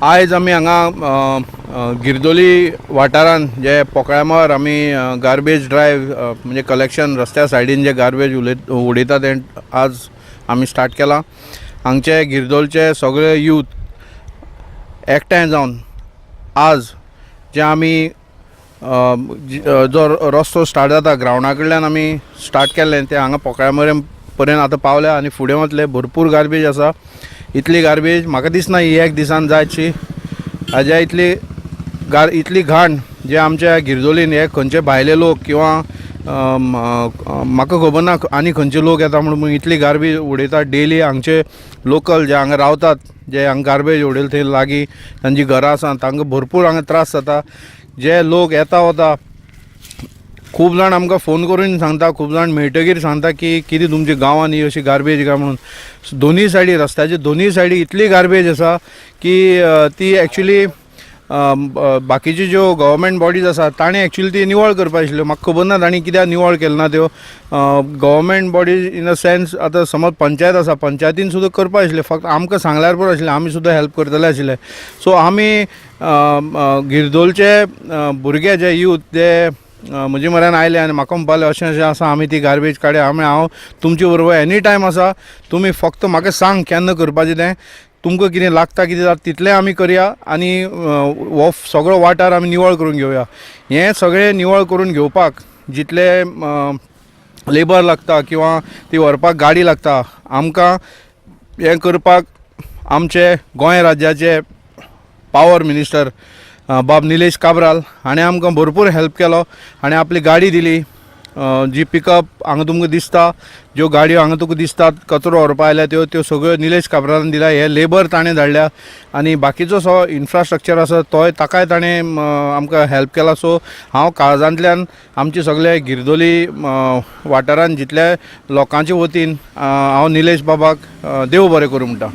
आयज आमी हांगा गिरदोली वाठारांत जे पोकळ्यामर आमी गार्बेज ड्रायव्ह, म्हणजे कलेक्शन, रस्त्या सायडीन जे गार्बेज उडयता तें आज आमी स्टार्ट केलां. हांगचे गिरदोलचे सगळे यूथ एकठांय जावन आज जे आमी जो रस्तो स्टार्ट जाता, ग्रावंडा कडल्यान आमी स्टार्ट केल्लें, तें हांगा पोकळ्या मेरेन पर्यंत आतां पावल्या आनी फुडें वतले. भरपूर गार्बेज आसा. इतली गार्बेज म्हाका दिसना ही एक दिसान जायतशी. हाज्या इतली इतली घाण जे आमच्या गिरदोलीन, हे खंयचे भायले लोक किंवा म्हाका खबर ना आनी खंयचे लोक येता म्हणून इतली गार्बेज उडयतात डेली. हांगचे लोकल जे हांगा रावतात, जे हांगा गार्बेज उडयले थंय लागीं तांची घरां आसा, तांकां भरपूर हांगा त्रास जाता. जे लोक येता वता, खूब जाण आमकां फोन करून सांगता, खूब जाण मेळटगीर सांगता की कितें तुमच्या गांवांत ही अशी गार्बेज काय म्हणून. दोनूय सायडी, रस्त्याचे दोनूय सायडी इतली गार्बेज आसा की ती एक्चुली बाकीच्यो ज्यो गव्हर्मेंट बॉडीज आसा, ताणें एक्चुली ती निवळ करपा आशिल्ल्यो. म्हाका खबर ना तांणी कित्याक निवळ केले ना त्यो. Government bodies in a sense, आतां समज पंचायत आसा, पंचायतीन सुद्दां करपा आशिल्लें. फक्त आमकां सांगल्यार पुरो आशिल्लें, आमी सुद्दां हेल्प करतले आशिल्ले. सो आमी गिरदोलचे भुरगे जे यूथ, ते म्हजे म्हऱ्यान आयले आनी म्हाका म्हणपाक लागले, अशें अशें आसा, आमी ती गार्बेज काडया. आमी हांव तुमचे बरोबर एनी टायम आसा, तुमी फक्त म्हाका सांग केन्ना करपाचें तें. तुमकां कितें लागता, कितें जाता, तितलें आमी करया आनी हो सगळो वाठार आमी निवळ करून घेवया. हें सगळें निवळ करून घेवपाक जितले लेबर लागता किंवा ती व्हरपाक गाडी लागता, आमकां हें करपाक आमचे गोंय राज्याचे पावर मिनिस्टर बाब निलेश काब्राल हाणें आमकां भरपूर हेल्प केलो. हाणें आपली गाडी दिली, जी पिकअप हांगा तुमकां दिसता. ज्यो गाडयो हांगा तुका दिसतात, कचरो व्हरपा आयल्या त्यो, त्यो सगळ्यो निलेश काब्रालान दिल्या. हे लेबर ताणें धाडल्या आनी बाकीचो सगळो इन्फ्रास्ट्रक्चर आसा, तोय ताकाय ताणें आमकां हेल्प केला. सो हांव काळजांतल्यान आमचे सगळे गिरदोली वाठारान जितल्या लोकांचे वतीन हांव निलेश बाबाक देव बरें करूं म्हणटा.